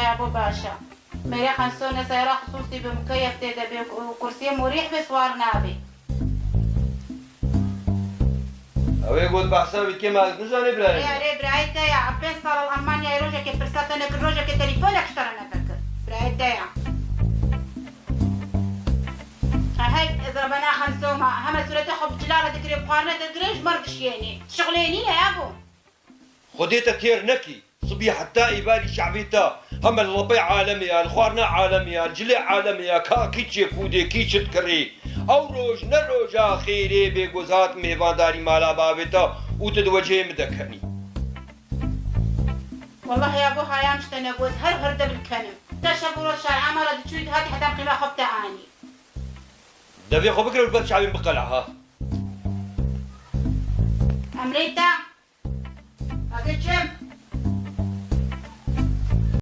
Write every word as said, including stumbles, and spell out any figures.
Yabo baş e. Mêrê Xensone seyara xisûsî bi mukeyef tê de bê û kursiyê morîh bê siwar nabê. Ew ê got behsa wî dike, ma ez nizanê birayê Rê min. Rê birayê te ya, pênc sal li Almanyayê rojekê pirsa te nekir, rojekê telîfonek ji te re nevekir. Birayê te ya. Hey, ez rebena Xensoma, heme sûretê xwe bi cilala digirê, bi xwarine te digirê, ji me re dişiyênî. Şixulê nîne yabo. Xwedê te têr nekî. Sibî heta îbarî şevê te heme li lepê alemê ya, li xwarina alemê ya, li cilê alemê ya, ka kî çê kûdê, kî çi dikirê. Ew roj ne roja xêrê bê ku ez hat mêvandarî mala bavê te û tu di wecihê min de kenî. Welleh yabo hayam ji te negot, her her de bilkenim. Te şev û roj şer'a me re diçûyî, dihatî heta qîma xwe bi te anî. Devê xwe bigire û li ber çavên biqela ha. Emrê te. Ez ê çim.